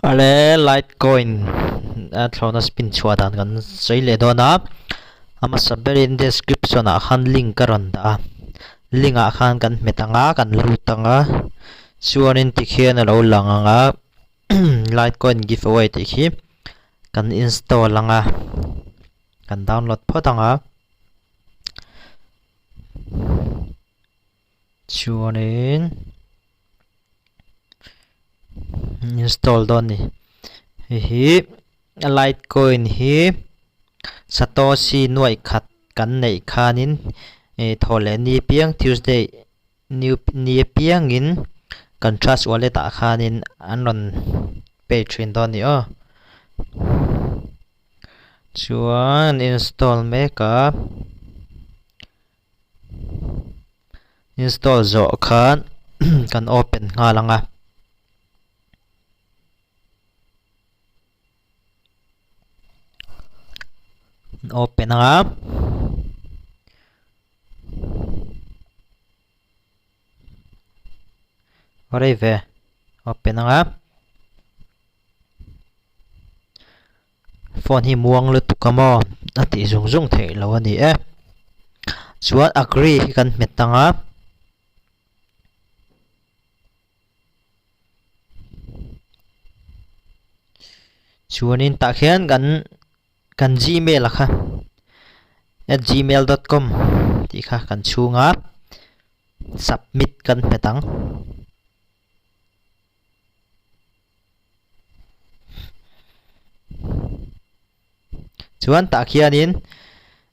Ale Litecoin a thlawhna spin chhuah dan kan sawi leh dawn a, a hmasa berin description ah khan link a rawn dah a, link ah khan kan hmet ang a kan lut ang a, chuanin tikhian a lo lang ang a Litecoin giveaway tih khi kan install ang a, kan download phawt ang a. Chuanin install dawn ni hei hi litecoin hi satoshi nuaih khat kan neih khanin ih thaw leh ni piang tuesday new ni apiangin kan trust wallet ah khanin an rawn pay thin dawn a ni aw chuan install mek a. Install zawh khan kan open nghal ang a. Open ang a. Rei ve. Open ang a. Phone hi muang lutuk a maw a tih zung zung theih lo a ni e. Chuan agree hi kan hmet ang a. Chuanin tah khian kan kan gmail a kha at gmail dot com tih kha kan chhung a submit kan hmet ang. Chuan tah khianin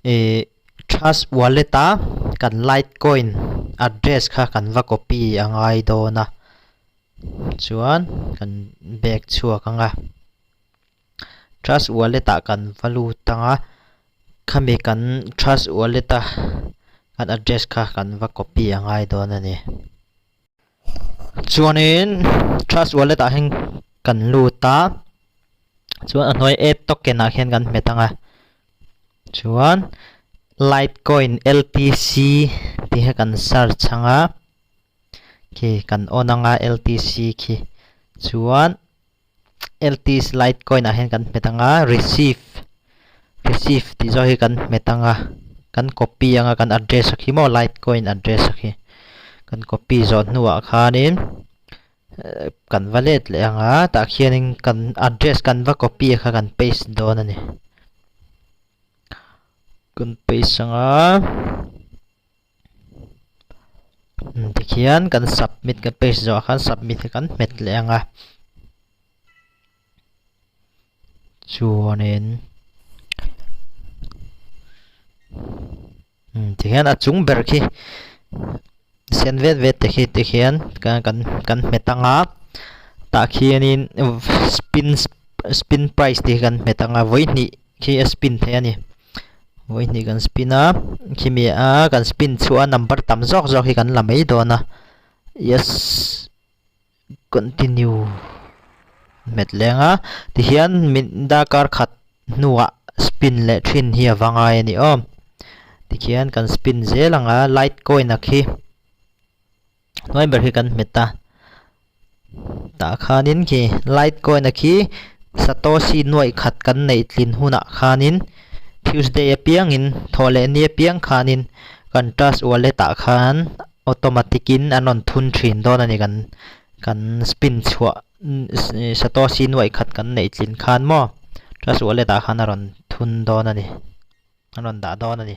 ih trust wallet a kan litecoin address kha kan va copy a ngai dawn a chuan kan bag chhuak ang a trust wallet ah kan va lut ang a khami kan trust wallet a kan address kha kan va copy a ngai dawn a ni. Chuanin trust wallet ah hian kan lut a chuan a hnuai add token ah khian kan hmet ang a chuan litecoin ltc tih hi kan search ang a khi kan on ang a ltc khi chuan ltc litecoin ah hian kan hmet ang a receive receive tih zawk hi kan hmet ang a kan copy ang a kan address a khi maw litecoin address a khi kan copy zawh hnuah khanin kan va let leh ang a tah khianin kan address kan va copy a kha kan paste dawn a ni kan paste ang a. Tikhian kan submit kan paste zawh ah khan submit hi kan hmet leh ang a chuanin tikhian a chung ber khi sen vet vet te khi tikhian kan kan hmet ang a tah khianin spin spin price tih hi kan hmet ang a vawihnih khi a spin theih a ni. Vawi hnih kan spin a khimi a kan spin chhuah a number tam zawk zawk hi kan la mai dawn a yes continue hmet leng a tihian min darkar khat hnuah spin leh thin hi a va ngai a ni aw tikhian kan spin zel ang a litecoin a khi hnuai ber khi kan hmet a tah khanin khi litecoin a khi satoshi nuaih khat kan neih tlin hunah khanin tuesday apiangin thawh leh ni apiang khanin kan trust wallet ah khan automatic in an rawn thun thin dawn a ni kan kan spin chhuah satoshi nuaih khat kan neih tlin khan maw trust wallet ah khan a rawn thun dawn a ni a rawn dah dawn a ni.